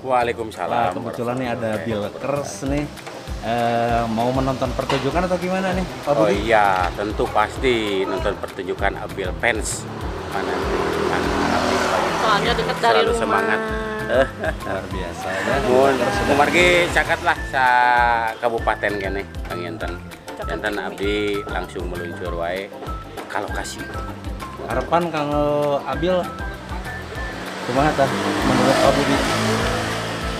Waalaikumsalam. Wah, kebetulan nih ada Bilkers nih. Mau menonton pertunjukan atau gimana nih Pak Budi? Oh iya, tentu pasti nonton pertunjukan Abil Fans. Mana soalnya dekat dari rumah. Semangat. Luar biasa ya. Kumargi cakat lah sa kabupaten kene panginten. Janten abdi langsung meluncur wae ka lokasi. Harapan kanggo Abil kumaha tah menurut Pak Budi?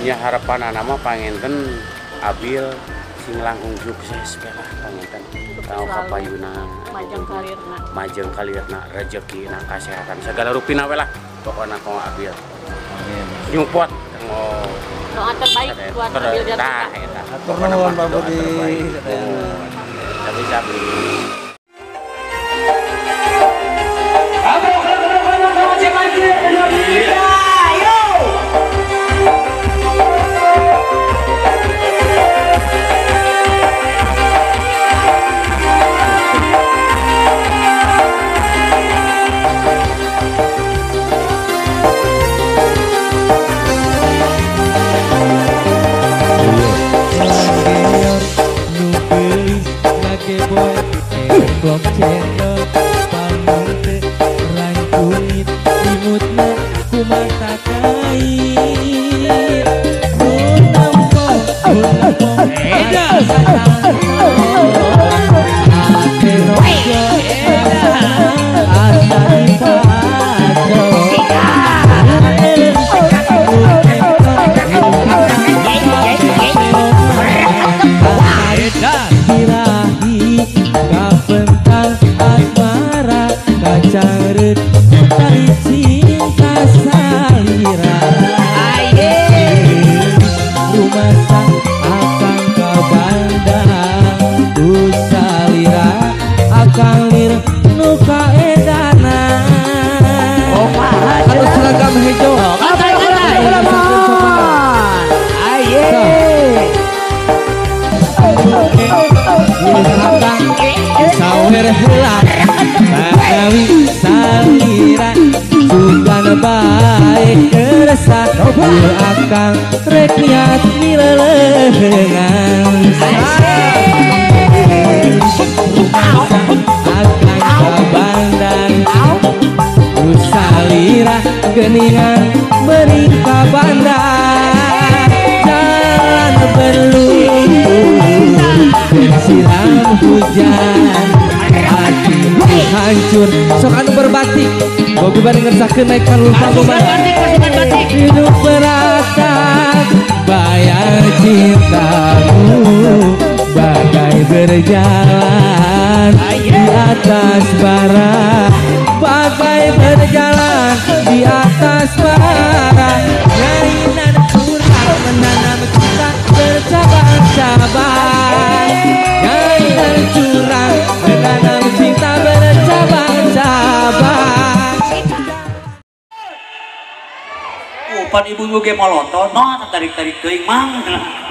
Ya harapan mah panginten Abil sing langkung sukses lah panginten. Kanggo kapayuna majeng karirna. Majeng karirna, rezekina, kesehatan segala rupina we lah. Pokona kanggo Abil. Amin. Nyupport kanggo doa terbaik buat Abil dan kita. Atur nuhun Pak Budi. Sabi-sabi. Cendol pamute rangkuit imutna kumata kait nu nampo ate rojo asa dipaco asmara kacang cinta salira rumah akang ka bandang ku salira akang lir nu kaedana anu seragam hijau sawer heula sanawi salira sugan bae kersa ieu akang rek niat mileleuheungan akang ka bandang ku salira geuningan meuring ka bandang jalan berlumpur siram hujan hati hancur sok anu berbatik bobi bari ngersakeun naik ka batik hidup beratap bayar cintamu bagai berjalan di atas bara bagai berjalan di atas bara nyainan kurang menanam cinta bercabang-cabang nyainan curang menanam cinta bercabang-cabang. Pan ibu-ibu ge molotot, no tarik-tarik teuing mang.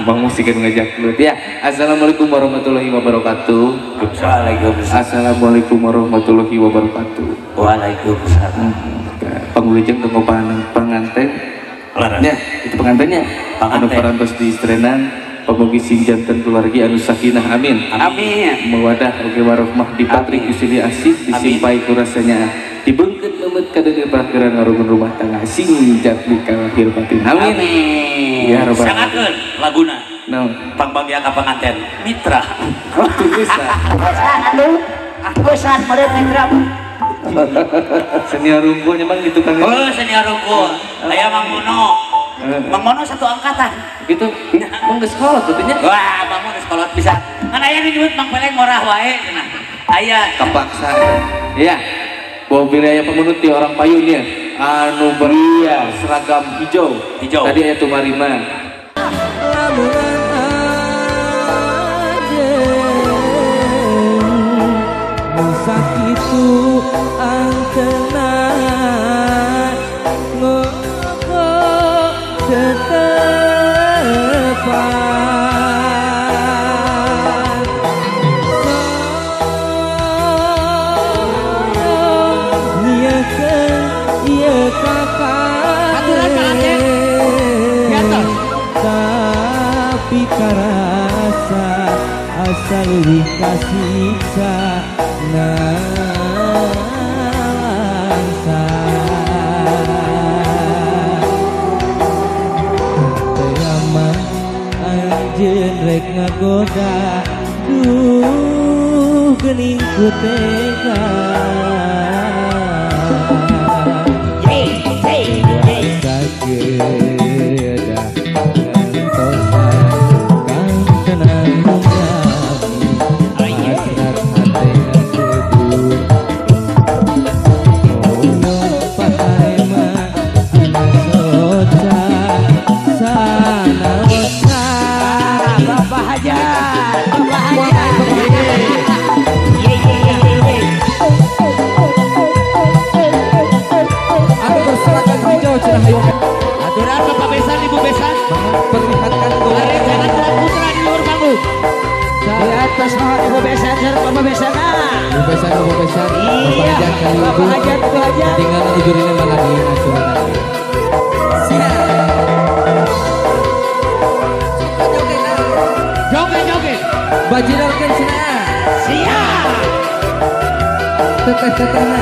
Bang musik ngajak gelut ya. Assalamualaikum warahmatullahi wabarakatuh. Waalaikumsalam. Assalamualaikum warahmatullahi wabarakatuh. Waalaikumsalam. Pangulujeng tunggu panganten. Ya, itu pengantennya. Anu parantos di istrenan, pamugi sing janten keluargi anu sakinah amin. Amin. Mawadah oge warohmah dipatri ku silih asih disimpai ku rasanya. Dibengkeut meumeut ka deuneu parakeuran ngarugun rumah tangga sing jatmi ka lahir batin. Amin. Ya robbal alamin. Sangakeun laguna. No. Pangbanggia ka panganten mitra. Oh, bisa. Atuh. Bosan meureun mitra. Senior unggul memang gitu kan. Oh, senior unggul. Aya Mang Mono. Mang Mono satu angkatan. Gitu. Mang geus kolot betulnya. Wah, Mang Mono geus kolot bisa. Kan aya nu nyebut Mang Peleng ngorah wae cenah. Aya kepaksa. Iya. Bahwa wilayah pemenut di orang payun ya. Anu beria seragam hijau. Hijau. Tadi aya Tumarima. Sakitu antena ngopo tetepan sono ieu kakak aturan Kang Aceh. Asa leuwih kasiksa nalangsa. Teu mah anjeun rek ngagoda, duh geuning ku tega. Sakedah ngantosan kang tenang kami hasrat hate ngasebur. Hoyong patarema dina soca sanaosa. Bapak Hajar, Bapak Hajar. Anu berserakan hijau cenah hayo. Aturan Bapak Besan, Ibu Besan. Perlihatkan Rencana putra di luar panggung. Di atas mohon Ibu Besan, sareng Bapak Besan. Ibu Besan, Bapak Besan, Bapak Iya, Hajar kali Bapak ibu. Hajar, Ibu Hajar. Tinggal ujurina malah di aturan. Joget joget. Bajinarkeun cenah. Siap. Teteh-tetehna.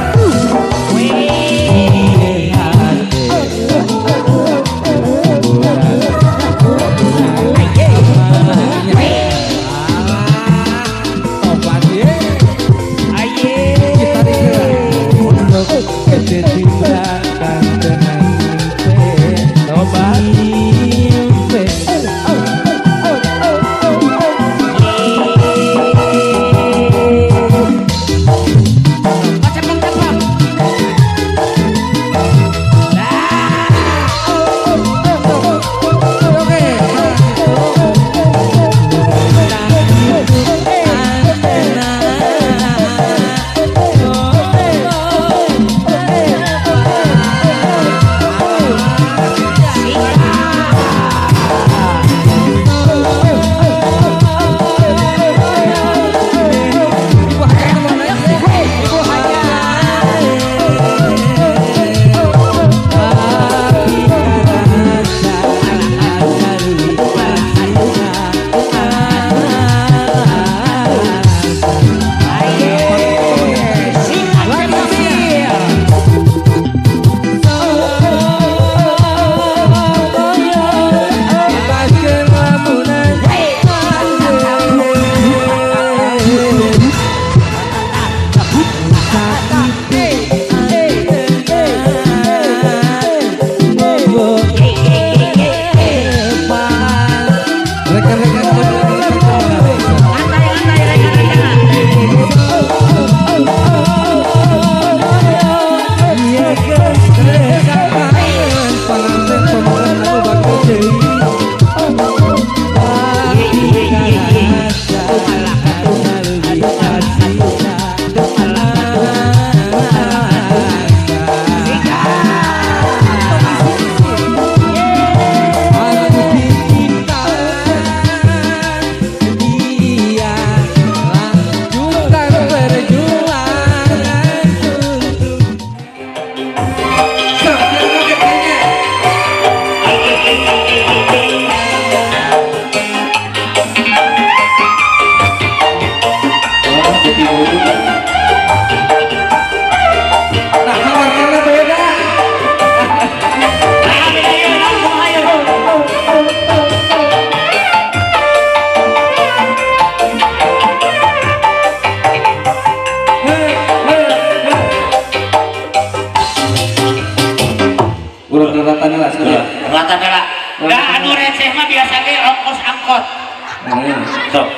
Sok.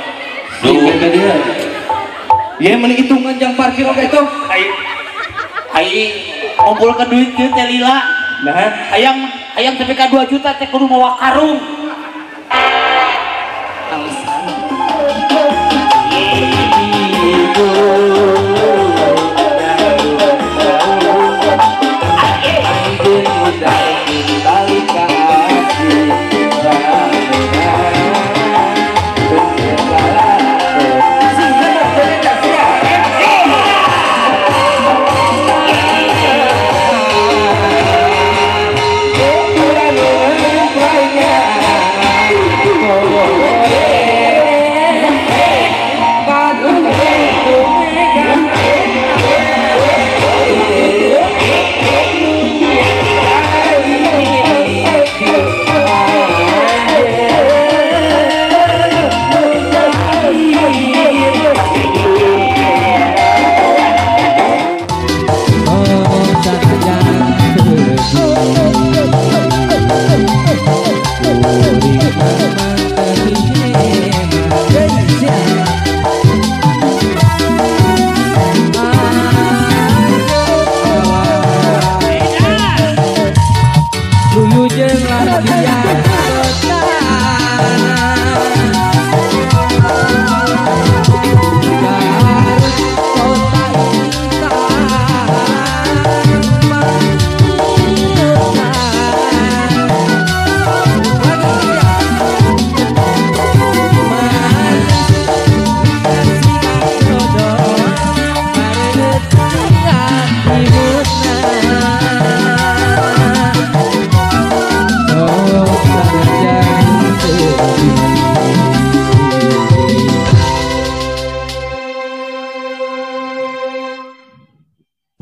Ya meni hitungan jam parkir oke itu. Ai ngumpulkeun duit kieu teh lila. Nah, hayang hayang tepi ka 2 juta teh kudu mawa karung. Yeah.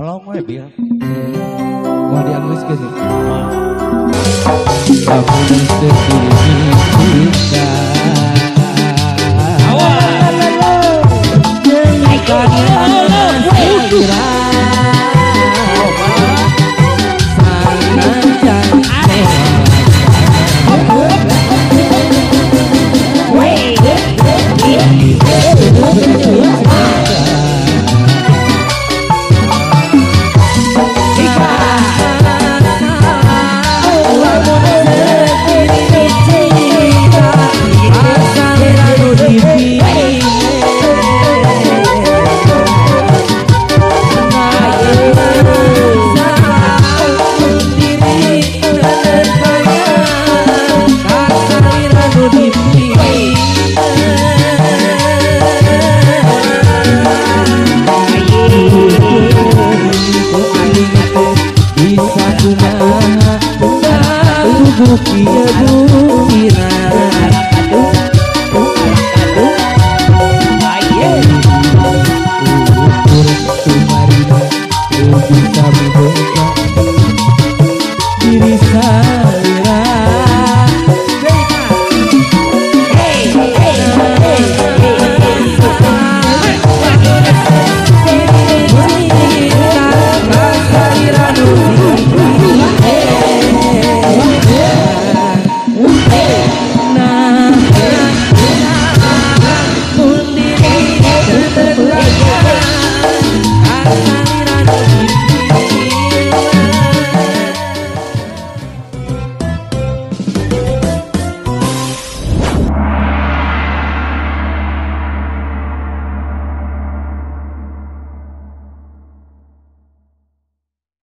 Pelong we bil. Mau dianggus ke sih? Kamu bisa kumaha.